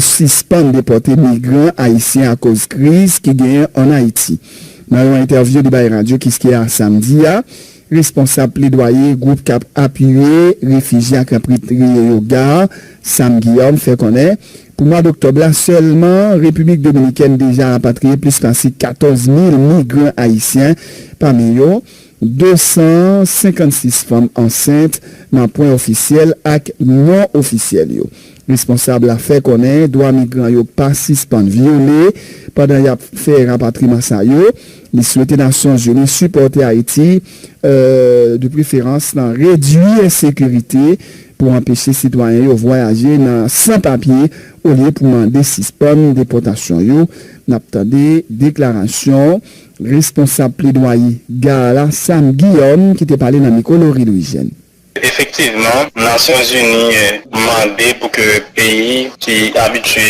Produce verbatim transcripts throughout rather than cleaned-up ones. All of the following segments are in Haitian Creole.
sispann depòte migran ayisyen akoz kriz ki genyen ann Ayiti. Nan yon entèvyou li bay Radyo Kiskeya samdi a, responsab pledwaye gwoup k ap apiye refijye ak rapatriye yo, GARR, Sam Guillaume, fè konnen, pou mwa doktòb la sèlman, Repiblik Dominikèn deja rapatriye plis pase katòz mil migran ayisyen, pami yo de san senkannsis fanm ansent nan pwen ofisyèl ak non ofisyèl yo. Responsab la fè konnen dwa migran yo pa sispann vyole pandan y ap fè rapatriman sa yo. Li swete Nasyonzini sipòte Ayiti, euh, de preferans nan redui ensekirite pou anpeche sitwayen yo vwayaje nan san papye olye pou mande sispann depòtasyon yo. N ap tande deklarasyon responsab pledwaye GARR la, Sam Guillaume, ki te pale nan mikwo Laurie Louis Jeune. Efektivman, Nasyonzini, eh, mande pou ke peyi ki abitye,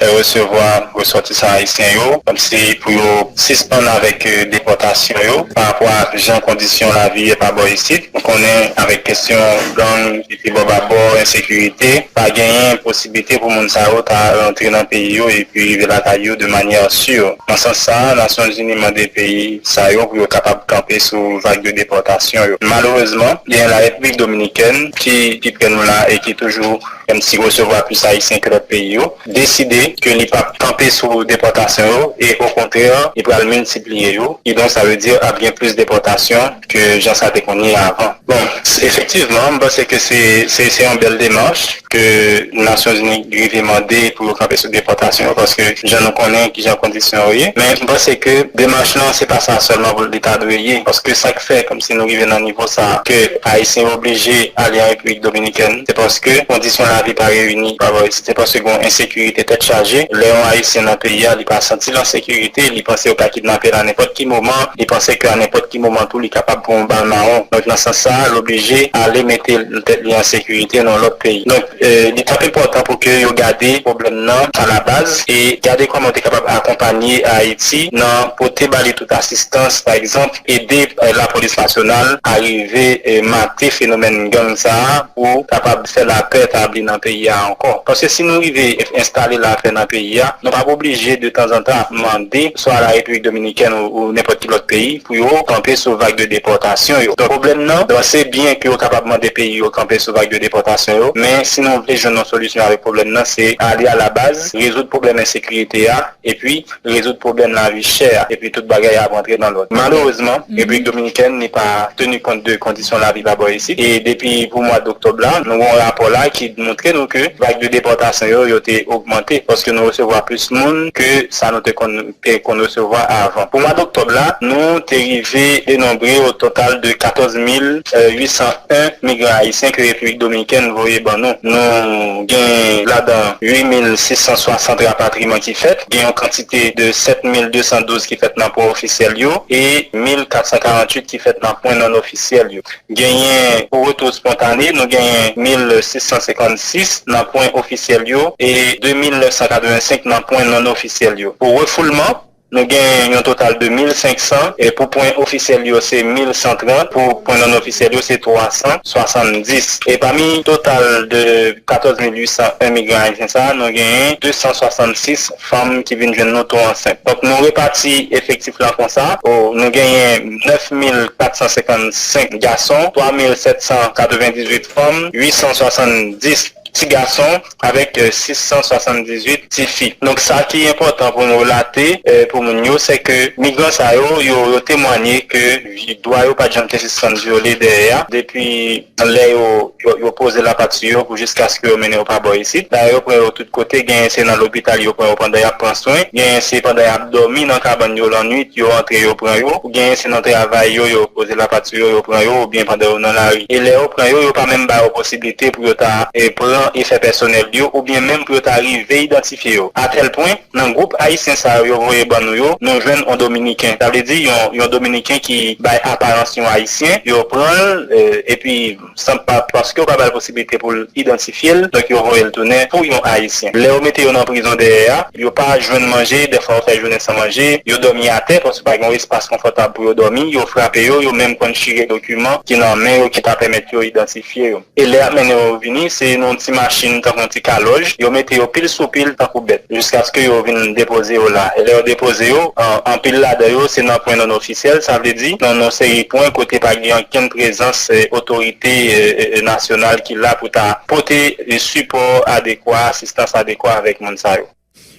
eh, resevwa resòtisan ayisyen yo, kòmsi pou yo sispann avèk, eh, depòtasyon yo, pa rapò a jan kondisyon lavi ye pa bò isit. Nou konnen avèk kesyon gang, epi bò ba bò, ensekirite, pa genyen posiblite pou moun sa yo ta rantre nan peyi yo epi rive lakay yo de manyè si. Nan sans sa a, Nasyonzini mande peyi sa yo pou yo kapab kanpe sou vag de depòtasyon yo. Malerezman, gen Larepiblik Dominikèn ki, ki pi pre nou la e ki toujou, menm si resevwa plis ayisyen ke lòt peyi yo, deside ke li p ap kanpe sou depòtasyon yo e okontrè, li pral miltipliye yo. Kidonk, sa vle di ap gen plis depòtasyon ke jan sa te konn ye avan. Bon, s- efektivman, m panse ke se, se, se yon bèl demach ke Nasyonzini rive mande pou yo kanpe sou depòtasyon yo, paske jan nou konnen kijan kondisyon yo ye. Men m panse ke demach lan, se pa sa sèlman pou li ta dwe ye, paske sa k fè kòmsi nou rive nan nivo sa a, ke Ayisyen yo oblije ale an Repiblik Dominikèn, se paske kondisyon lavi pa reyini pa bò isit, se paske gen yon ensekirite tèt chaje. Lè yon Ayisyen nan peyi a, li pa santi l an sekirite, li panse yo ka kidnape l a nenpòt ki moman, li panse ke a nenpòt ki moman tou, li kapab pran yon bal mawon. Donk, nan sans sa a, l oblije ale mete tèt li an sekirite nan lòt peyi. Donk, eh, li t ap enpòtan pou ke yo gade pwoblèm nan a la baz e gade kòman yo te kapab akonpanye Ayiti nan pote ba li tout asistans, pa egzanp, ede, eh, lapolis nasyonal a rive, eh, mate fenomèn gang sa a pou kapab fè lapè tabli nan peyi a ankò. Paske si nou rive enstale lapè nan peyi a, nou p ap oblije de tanzantan ap mande swa la Repiblik Dominikèn ou, ou nenpòt ki lòt peyi pou yo kanpe sou vag de depòtasyon yo. Donk, pwoblèm nan, donk, se byen ke yo kapab mande peyi yo kanpe sou vag de depòtasyon yo, men si nou vle jwenn yon solisyon avèk pwoblèm nan, se ale a la baz, rezoud pwoblèm ensekirite a, epi rezoud pwoblèm lavi chè a, epi tout bagay ap rantre nan lòd. Malerezman, Repiblik Dominikèn li pa teni kont de kondisyon lavi pa bò isit, e depi pou mwa doktòb la, nou gen yon rapò la ki montre nou ke vag de depòtasyon yo, yo te ogmante, paske nou resevwa plis moun ke sa nou te konn, te konn resevwa avan. Pou mwa doktòb la, nou te rive denonbre o total de katòz mil uit san en migran ayisyen ke Repiblik Dominikèn voye ban nou. Nou gen ladan uit mil sis san swasant rapatriman ki fèt, gen yon kantite de sèt mil de san douz ki fèt nan pwen ofisyèl yo e mil kat san karanntuit ki fèt nan pwen non ofisyèl yo. Genyen pou retou spontane, nou genyen mil sis san senkannsis nan pwen ofisyèl yo e de mil nèf san katrevensenk nan pwen non ofisyèl yo. Pou refoulman, nou gen yon total de mil senk san, e pou pwen ofisyèl yo se mil san trant, pou pwen non ofisyèl yo se twa san swasanndis. E pami total de katòz mil uit san en migran ayisyen sa a, nou genyen de san swasann sis fanm ki vin jwenn nou tou ansent. Donk, nou repati efektif la konsa. O, nou genyen nèf mil kat san senkannsenk gason, twa mil sèt san katrevendizuit fanm, uit san swasanndis ti gason, avèk, eh, sis san swasanndizwit ti fi. Donk, sa ki enpòtan pou nou relate, eh, pou moun yo, se ke migran sa yo, yo, yo temwanye ke vi- dwa yo pa t janm te sispann vyole dèyè a. Depi lè yo, yo, yo poze lapat sou yo pou jiskaske yo mennen yo pa bò isit. Dayè, yo pran yo tout kote, genyen se nan lopital yo pran yo pandan y ap pran swen, genyen se pandan y ap dòmi nan kabann yo lannuit, yo antre, yo pran yo, ou genyen se nan travay yo, yo poze lapat sou yo, yo pran yo, oubyen pandan yo nan lari. E lè yo pran yo, yo pa menm ba yo posiblite pou yo ta, e, pran efè pèsonèl yo, oubyen menm pou yo ta rive idantifye yo. Atèl pwen, nan gwoup ayisyen sa yo, yo voye ban nou yo, nou jwenn yon Dominiken. Sa vle di, yon, yon Dominiken ki bay aparans yon Ayisyen, yo pran l, e, epi san pa, paske yo pa ba l posiblite pou l idantifye l, donk yo voye l tounen pou yon Ayisyen. Lè yo mete yo nan prizon dèyè a, yo pa jwenn manje, dèfwa yo fè jounen san manje, yo dòmi atè, paske pa gen yon espas konfòtab pou yo dòmi, yo frape yo, yo menm konn chire dokiman ki nan men yo ki pa pèmèt yo idantifye yo. E lè y ap mennen yo vini, se nan yon ti machin tankou yon ti kalòj, yo mete yo pil sou pil tankou bèt, jiskaske yo vin depoze yo la. E lè yo depoze yo, an- anpil ladan yo se nan pwen non ofisyèl, sa vle di nan yon seri pwen kote pa gen ankenn prezans eh, otorite eh, eh, nasyonal ki la pou ta pote eh, sipò adekwa, asistans adekwa avèk moun sa yo.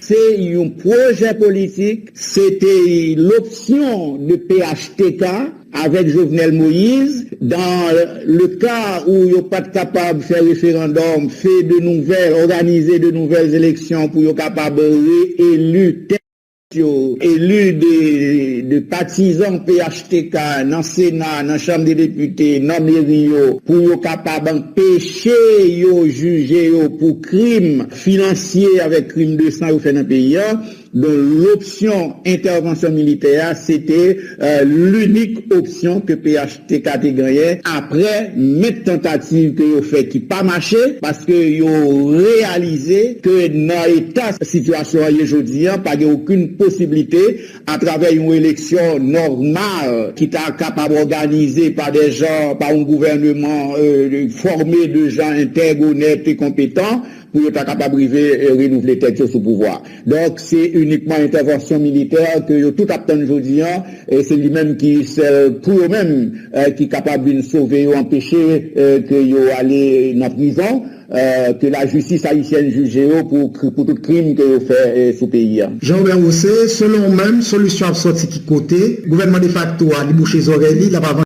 Se yon pwojè politik, se te lopsyon de P H T K avèk Jovenel Moïse, dans le cas où yo pa t kapab fè referandòm, fè de nouvèl, òganize de nouvèl eleksyon pou yo kapab reeli tèt yo, eli de, de patizan P H T K nan Sena, nan Chanm de Depite, nan meri yo, pou yo kapab anpeche yo jije yo pou krim finansye avèk krim de san yo fè nan peyi a. Donk, lopsyon entèvansyon militè a, se te eh, linik opsyon ke P H T K te genyen apre mèt tantativ ke yo fè ki pa mache, paske yo reyalize ke nan eta sitiyasyon an ye jodi a, pa gen okenn posiblite atravè yon eleksyon nòmal ki ta kapab òganize pa de jan, pa yon gouvèneman eh, fòme de jan entèg, onèt e konpetan, pou yo ta kapab rive eh, renouvle tèt yo sou pouvwa. Donk, se inikman entèvansyon militè ke yo tout ap tann jodi a, e se li menm ki sèl pou yo menm eh, ki kapab vin sove yo, anpeche eh, ke yo ale nan prizon, eh, ke lajistis ayisyèn jije yo pou, kri- pou tout krim ke yo fè eh, sou peyi a. Jean Robert Rossé, selon ou menm, solisyon ap sòti ki kote? Gouvènman defakto a, li bouche zòrèy li, l ap avanse?